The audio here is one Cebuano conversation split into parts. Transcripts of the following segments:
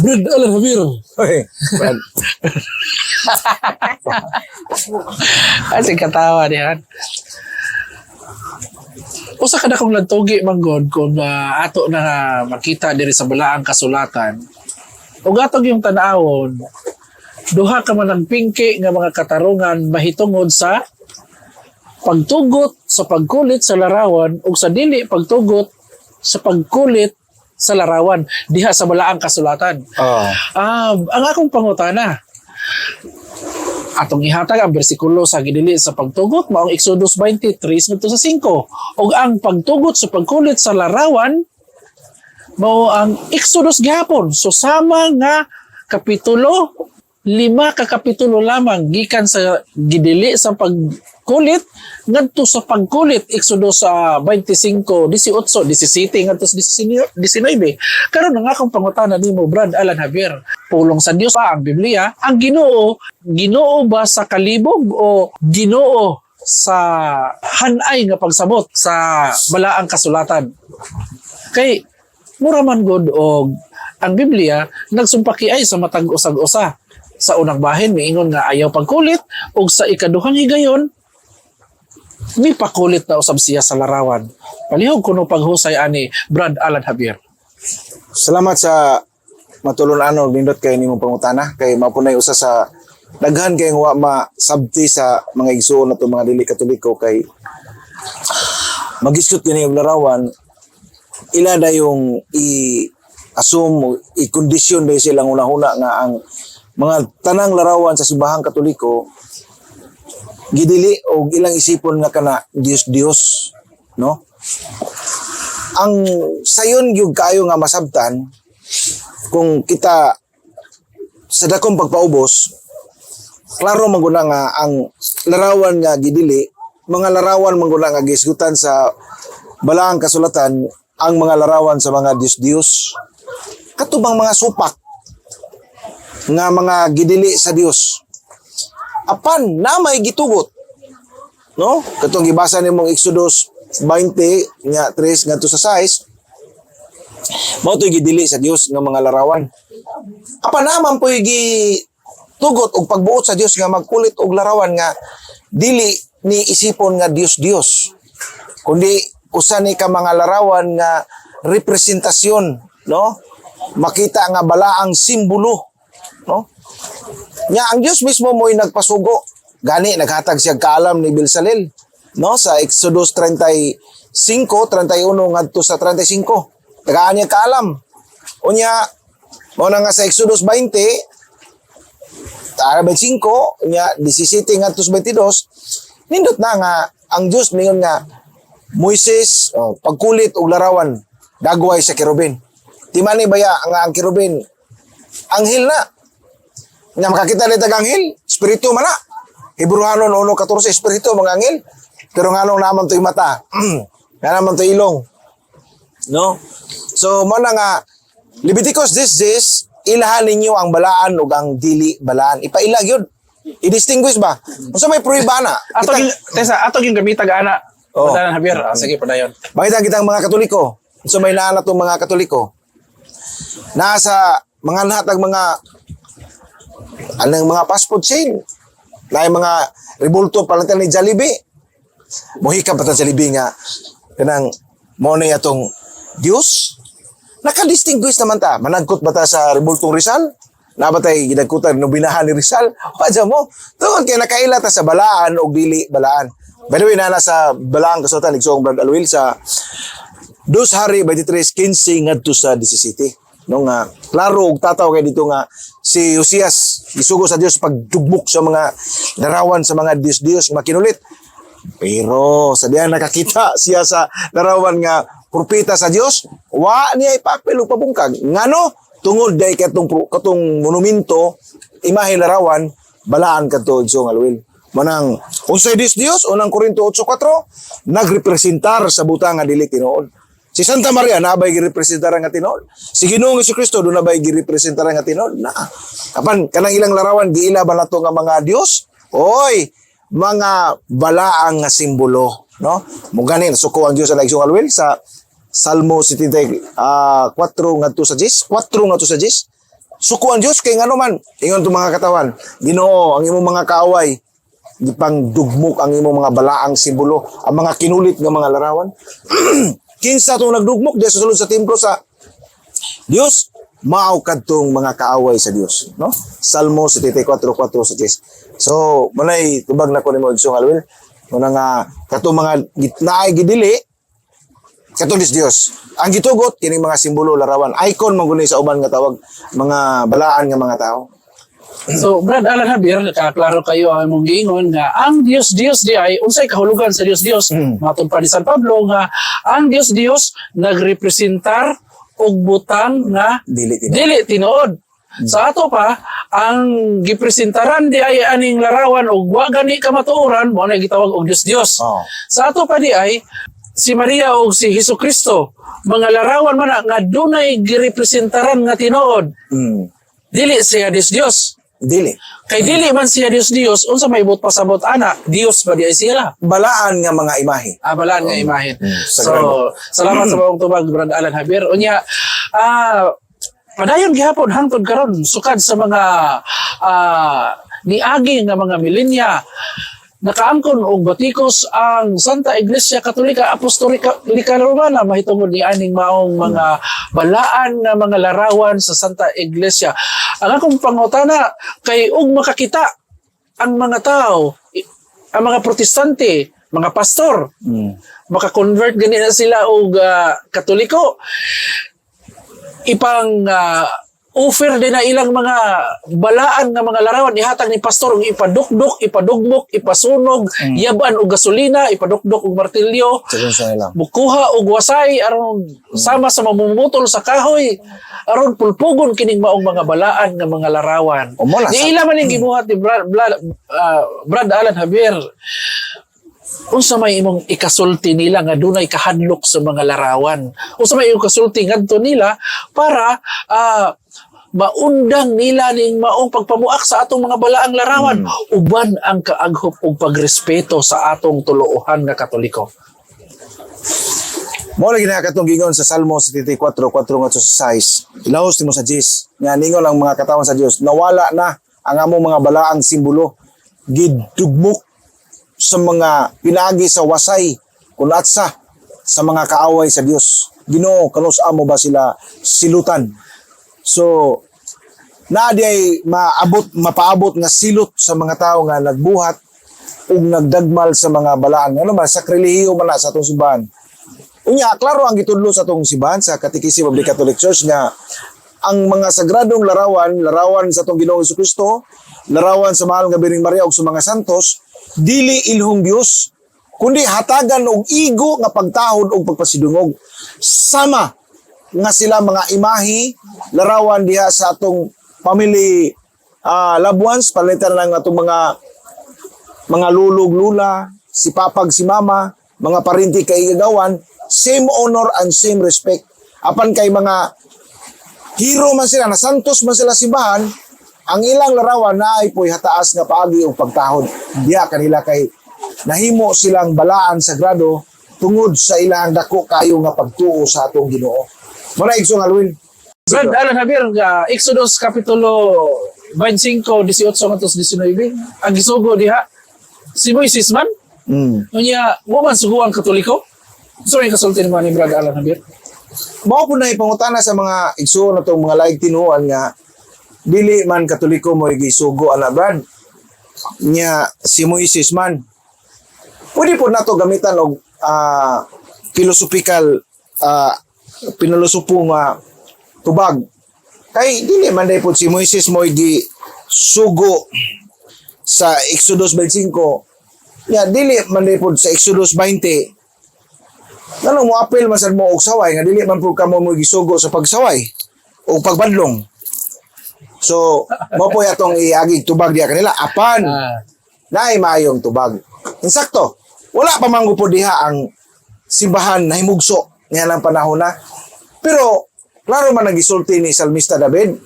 Brad Alan Javier. Oy, Brad. Kasi katawa niyan. Usa ka dakong lantugi manggod kung ato na makita diri sa balaang kasulatan. Ug atong yung tan-awon, duha ka man ang pingki nga mga katarungan mahitungod sa pagtugot sa pagkulit sa larawan ug sa dili pagtugot sa pagkulit sa larawan diha sa balaang kasulatan. Oh. Ang akong pangutana, atong ihatag ang bersikulo sa gidili sa pagtugot maong Exodus 23 ngadto sa 5, ug ang pagtugot sa pagkulit sa larawan mao ang Exodus gihapon. So sama nga kapitulo, 5 ka kapitulo lamang gikan sa gidili sa pagkulit ngadto sa pagkulit, Exodus sa 25, 18, 17 ngadto sa 19. Karon, ang akong pangutana nimo, Brad Alan Javier, pulong sa Dios pa ang Biblia? Ang Ginoo, Ginoo ba sa kalibog o Ginoo sa hanay nga pagsabot sa balaang kasulatan? Kay mura man gud og ang Biblia nagsumpaki ay sa matag usag-usa. Sa unang bahin miingon nga ayaw pagkulit, ug sa ikaduhang higayon mipakulit na usab siya sa larawan. Palihog kuno paghusay ani, Brad Alan Javier. Salamat sa matulon-an og nindot kay nimong pangutana, kay mao punay usa sa daghan kay wa masabti sa mga igsuon nato, mga dili Katoliko, kay magisgot gani og larawan, ila dayong i-assume, i-condition dayon silang hunahuna nga ang mga tanang larawan sa simbahang Katoliko gidili og ilang isipon nga kana Dios Dios, no? Ang sayon gyud kaayo nga masabtan kung kita sa dakong pagpaubos, klaro man gud na nga ang larawan nga gidili, mga larawan man gud na nga gisgutan sa balaang kasulatan, ang mga larawan sa mga Dios-Dios, katubang mga supak nga mga gidili sa Dios. Apan na may gitugot, no? Katong gibasa nimong Exodus 20 nga 3 ngadto sa 6, mao to'y gidili sa Dios nga mga larawan. Apan naman po'y gitugot og pagbuot sa Dios nga magkulit og larawan nga dili ni isipon nga Dios Dios, kundi usa ni ka mga larawan nga representasyon, no? Makita nga balaang simbolo, no? Nya ang Dios mismo mo'y nagpasugo. Gani naghatag siya kaalam ni Bezalel, no? Sa Exodus 35, 31 ngadto sa 35. Tagaan niya kaalam. Unya mao na nga sa Exodus 20, 5 nya 17 ngadto sa 22, nindot na nga ang Dios mingon nga, "Moises, oh, pagkulit og larawan dagway sa kerubin." Timani baya nga ang kerubin anghel na? Nga makakita ni tag anghel, espiritu man na. Hebreohanon 1:14, espiritu mga anghel. Pero nganong naman to'y mata? Nga naman to'y ilong? No? So, mo na nga, Leviticus this, ilahan ninyo ang balaan ug ang dili balaan. Ipaila gyud. I-distinguish ba? Unsa may pruiba na? Ato gyud, tesa, ato gyud gamitag ana. Oh. Brad Alan Javier, sige, padayon. Bakit ang kitang mga Katoliko? Unsa may naa natong mga Katoliko? Nasa mga nahatag mga anang mga fast food chain. Na mga rebulto palantan ni Jollibee. Mohika pa ta Jollibee nga kanang mo na atong Dios. Naka-distinguish naman ta. Managkot ba ta sa rebultong Rizal? Na ba tay gidagkutan no binahan ni Rizal? Padya mo. Tungod kay nakaila ta sa balaan og dili balaan. By the way, nana sa balaang kasutan, igsoong Brad Alwil, sa Dos Hari 23:15 ngadto sa 17. No, nga klaro og tataw kay dito nga si Josias gisugo sa Dios pagdugmok sa mga larawan sa mga Dios-Dios makinulit. Pero sa diyan nakakita siya sa larawan nga propeta sa Dios, wa niya ipapil og pabungkag. Ngano? Tungod day katong katong monumento, imahe larawan, balaan kadto, igsoong Alwil. Manang unsay Dios Dios, Unang Korinto 8:4, nagrepresentar sa butang nga dili tinuod. Si Santa Maria na ba'y girepresentar nga tinuod? Si Ginoong Kristo do na ba'y girepresentar nga tinuod? Na. Apan kanang ilang larawan, giila ba nato nga mga Dios? Oy, mga balaang nga simbolo, no? Mo gani nasuko ang Dios sa igsoong Alwil sa Salmo 74 ngadto sa 10, 4 ngadto sa 10. Suko ang Dios kay ngano man ingon tong mga katawan, "Ginoo, ang imong mga kaaway gipang dugmok ang imong mga balaang simbolo, ang mga kinulit nga mga larawan." Kinsa tong nagdugmok diya sa sulod sa templo sa Dios? Mao kadtong mga kaaway sa Dios, no? Salmo 74:4 sa 10. So, manay tubag na ko nimo, Igsoong Alwil. Muna nga katong mga naay gidili katong Dios. Ang gitugot kining mga simbolo, larawan, icon man guni sa uban nga tawag, mga balaan nga mga tao. So, Brad Alan Javier, nakaklaro kayo ang imong giingon nga ang Dios Dios di ay unsay kahulugan sa Dios Dios. Matod pa ni San Pablo nga ang Dios Dios nagrepresentar og butang nga dili tinuod. Dili tinuod. Sa ato pa, ang gipresentaran di ay aning larawan og wa gani kamatuoran, mo na gitawag og Dios Dios. Sa ato pa di ay si Maria o si Hesus Kristo, mga larawan man na nga dunay girepresentaran nga tinuod. Dili siya Dios Dios. Dili. Kay dili man siya Dios Dios, unsa may buot pasabot ana, Dios ba di ay sila? Balaan nga mga imahe. Ah, balaan nga imahe. So, Sagrado. Salamat sa maong tubag, Brad Alan Javier. Unya, padayon gihapon hangtod karon sukad sa mga niagi nga mga milenya, nakaangkon og batikos ang Santa Iglesia Katolika Apostolika Romana mahitungod ni aning maong mga balaan nga mga larawan sa Santa Iglesia. Ang akong pangutana kay ug makakita ang mga tao, ang mga Protestante, mga pastor, maka-convert gani na sila og Katoliko, ipang offer din na ilang mga balaan nga mga larawan, ihatag ni pastor og ipadukdok, ipadugmok, ipasunog, yaban og gasolina, ipadukdok og martilyo, Sa sa nila. Mukuha og wasay aron sama sa mamumutol sa kahoy aron pulpugon kining maong mga balaan nga mga larawan. O, mo lang Di ila man ning gibuhat ni Brad Alan Javier. Unsa may imong ikasulti nila nga dunay kahadlok sa mga larawan? Unsa may imong kasulti ngadto nila para maundang nila ning maong pagpamuak sa atong mga balaang larawan uban ang kaaghop ug pagrespeto sa atong tuluohan nga Katoliko? Mo lagi na katong gingon sa Salmo 74:4 ngadto sa 6. Ilaos nimo sa 10. Nga ningon ang mga katawan sa Dios, "Nawala na ang among mga balaang simbolo. Gidugmok sa mga pinaagi sa wasay kun atsa sa mga kaaway sa Dios. Ginoo, kanus amo ba sila silutan?" So naa di ay maabot mapaabot nga silot sa mga tao nga nagbuhat ug nagdagmal sa mga balaan. Ano man, sakrilehiyo man na sa atong simbahan. Unya, klaro ang gitudlo sa atong simbahan sa Catechism of the Catholic Church nga ang mga sagradong larawan, larawan sa atong Ginoong Kristo, larawan sa mahal nga Birheng Maria ug sa mga santos, dili ilhong Dios, kundi hatagan og igo nga pagtahod ug pagpasidungog. Sama nga sila mga imahe, larawan diha sa atong family, loved ones, palitan lang atong mga lulog lula, si papag si mama, mga parinti kay igagawan, same honor and same respect. Apan kay mga hero man sila, na santos man sila simbahan, ang ilang larawan na ay po'y hataas nga paagi og pagtahod. Diha kanila kay nahimo silang balaan sagrado tungod sa ilang dako kayo nga pagtuo sa atong Ginoo. Muna, Igsoong Alwin. Brad Alan Javier, Exodus Kapitulo 25, 18 ngadto sa 19, ang gisugo diha, si Moises man, unya, wa man sugo ang Katoliko. So, yung kasulti naman ni Brad Alan Javier. Mao po na ipangutana sa mga igsuon na itong mga laig tinuan nga dili man Katoliko mo gisugo ana, Brad, nya si Moises man. Pwede po nato gamitan og philosophical pinulosopo nga tubag kay dili man day po si Moises mo sugo sa Exodus 25, nya dili man day po sa Exodus 20. Ngano mo apel man sad mo og saway nga dili man pud kamo mo gisugo sa pagsaway o pagbadlong? So, mo po atong iagig tubag diha kanila apan naay maayong tubag. Insakto, wala pa man po diha ang simbahan na himugso niya ng panahon na. Pero klaro man ang gisulti ni Salmista David,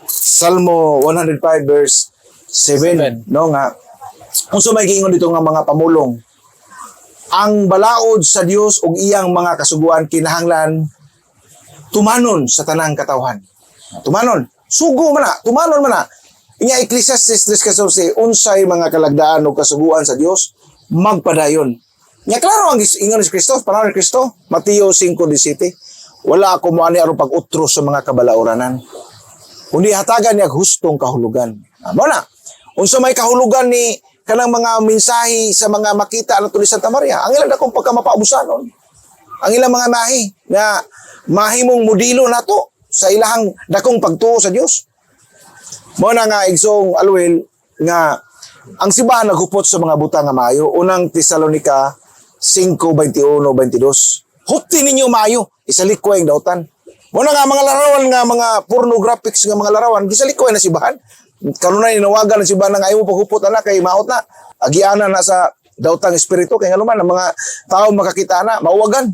Salmo 105 verse 7, 7. No, nga unsa may giingon dito nga mga pamulong: "Ang balaod sa Dios ug iyang mga kasuguan kinahanglan tumanon sa tanang katawhan." Tumanon. Sugo man na, tumanon man na. Inya Ecclesiastes 3:14, unsay mga kalagdaan o kasuguan sa Dios, magpadayon. Nya klaro ang ingon ni Kristo, panahon ni Kristo, Mateo 5:17, wala ako moani aron pag-utro sa mga kabalauranan, kundi hatagan niya hustong kahulugan. Mao na. Unsa may kahulugan ni kanang mga mensahe sa mga makita na ni Santa Maria? Ang ilang dakong pagkamapaubusanon. Ang ilang mga mahi nga mahimong modelo nato sa ilahang dakong pagtuo sa Dios. Mao na nga, igsoong Alwel, nga ang simbahan naghupot sa mga butang nga maayo. Unang Tesalonica 5:21-22. Hupti ninyo maayo, isalikway ang dautan. Mao na nga mga larawan nga mga pornographics nga mga larawan, gisalikway na simbahan. Kanunay ninawagan ang simbahan nga ayaw mo paghupot ana kay maot na. Agiana na sa dautang espiritu kay ngaluman ang mga tao makakita na mauwagan.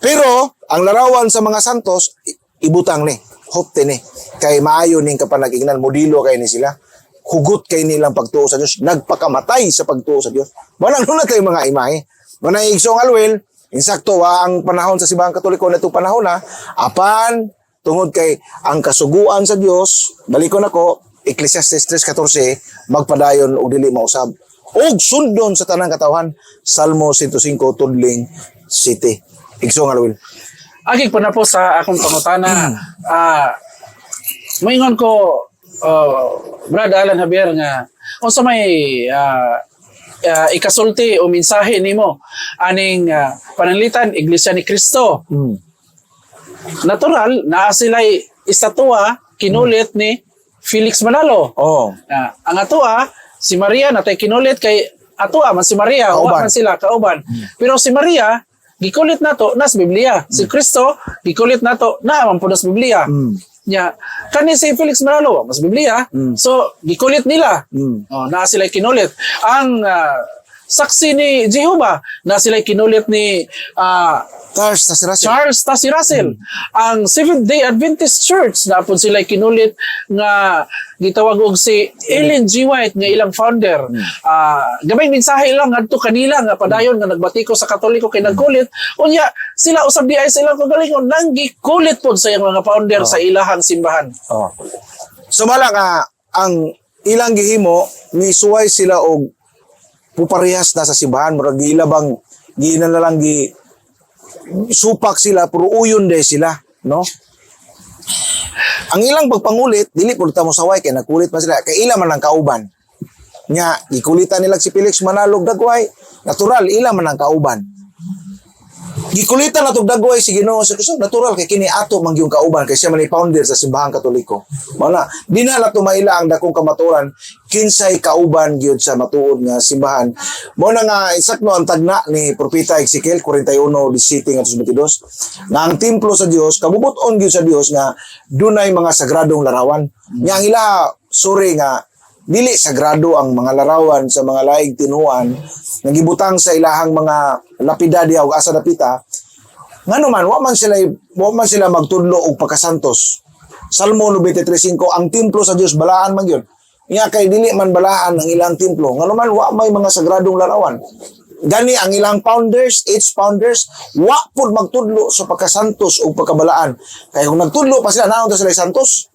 Pero ang larawan sa mga santos ibutang ni, hupti ni kay maayo ning kapanag-ingnan, modelo kay ni sila. Hugot kay nilang pagtuo sa Dios, nagpakamatay sa pagtuo sa Dios. Walang nuna tayo mga imahe. Manay igsoong Alwel, insakto wa ang panahon sa Simbahang Katoliko na itong panahon na, apan tungod kay ang kasuguan sa Dios, balikon ako, Ecclesiastes 3:14, magpadayon og dili mausab. Og sundon sa tanang katawhan, Salmo 105 tudling 7. Igsoong Alwel. Agig pa na po sa akong pangutana. Moingon ko, Brad Alan Javier, nga unsa may ikasulti o mensahe nimo aning pananglitan Iglesia ni Cristo? Natural naa sila'y estatwa kinulit ni Felix Manalo. Ang atoa si Maria natay kinulit kay atoa man si Maria, wa Kauban. Man sila kauban. Pero si Maria gikulit nato nas Biblia. Si Kristo gikulit nato na man pud nas Biblia. Nya kani si Felix Manalo wa mas Biblia. So gikulit nila. Oh, naa sila kinulit. Ang Saksi ni Jehovah na sila kinulit ni Charles Tasirasi. Charles Taze Russell. Ang Seventh Day Adventist Church na pud sila kinulit nga gitawag og si Ellen G. White nga ilang founder. Gamay mensahe lang ngadto kanila nga padayon nga nagbatiko sa Katoliko kay nagkulit. Unya sila usab di ay sa ilang kagalingon nanggikulit pod sa iyang mga founder sa ilahang simbahan. Oh. Sumala nga ang ilang gihimo misuway sila og puparehas na sa simbahan, murag giila bang giina na lang gi supak sila pero uyon day sila, no? Ang ilang pagpangulit dili pud ta mo saway kay nagkulit man sila kay ila man ang kauban nya. Gikulitan nila si Felix Manalo og dagway, natural ila man ang kauban. Gikulitan na dagway si Ginoo sa Kristo, natural kay kini ato man gyud kauban kay siya man ay founder sa Simbahang Katoliko. Mao na di na nato maila ang dakong kamatuoran kinsay kauban gyud sa matuod nga simbahan. Mao na nga insakto ang tagna ni Propeta Ezekiel 41:17 ngadto sa 22 nga ang templo sa Dios kabubut-on gyud sa Dios nga dunay mga sagradong larawan. Nya ang ila, sorry, nga dili sagrado ang mga larawan sa mga laing tinuan nga gibutang sa ilahang mga lapida diha ug asa dapita. Ngano man wa man sila magtudlo og pagkasantos. Salmo 93:5, ang templo sa Dios balaan man gyud. Nya kay dili man balaan ang ilang templo, ngano man wa may mga sagradong larawan? Gani ang ilang founders, its founders, wa pud magtudlo sa pagkasantos ug pagkabalaan. Kay kung nagtudlo pa sila, naon ta sila santos?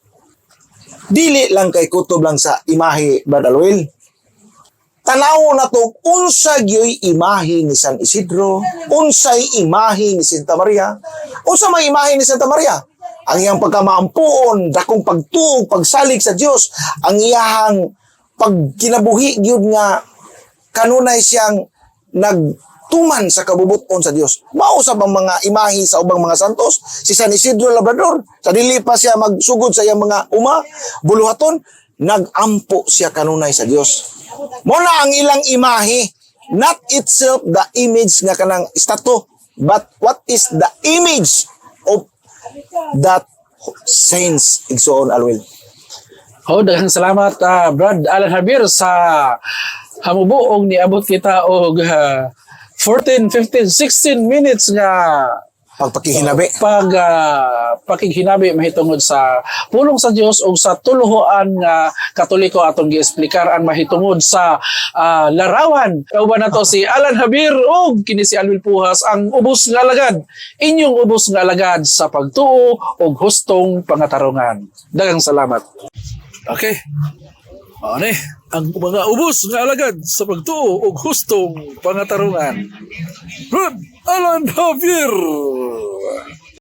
Dili lang kay kutob lang sa imahe, Brad Alwel. Tanaw na to unsa gyoy imahe ni San Isidro, unsay imahe ni Santa Maria. Unsa may imahe ni Santa Maria? Ang iyang pagkamaampuon, dakong pagtuo, pagsalig sa Dios, ang iyahang pagkinabuhi gyud nga kanunay siyang nagtuman sa kabubuton sa Dios. Mao sab ang mga imahe sa ubang mga santos, si San Isidro Labrador, sa dili pa siya magsugod sa iyang mga uma, buluhaton, nagampo siya kanunay sa Dios. Mao na ang ilang imahe, not itself the image nga kanang statue, but what is the image of that saints, igsoon Alwel. Oh, daghang salamat, Brad Alan Javier, sa hamubuong niabot kita og 14, 15, 16 minutes nga Pagpakihinabi. Pag pakighinabi mahitungod sa pulong sa Dios ug sa tuluhoan nga Katoliko, atong giesplikar ang mahitungod sa larawan. Kauban nato si Alan Javier ug kini si Alvin Puhas, ang ubos nga alagad, inyong ubos nga alagad sa pagtuo ug hustong pangatarungan. Daghang salamat. Okay. Mao ni ang mga ubos nga alagad sa pagtuo ug hustong pangatarungan. Rod Alan Javier.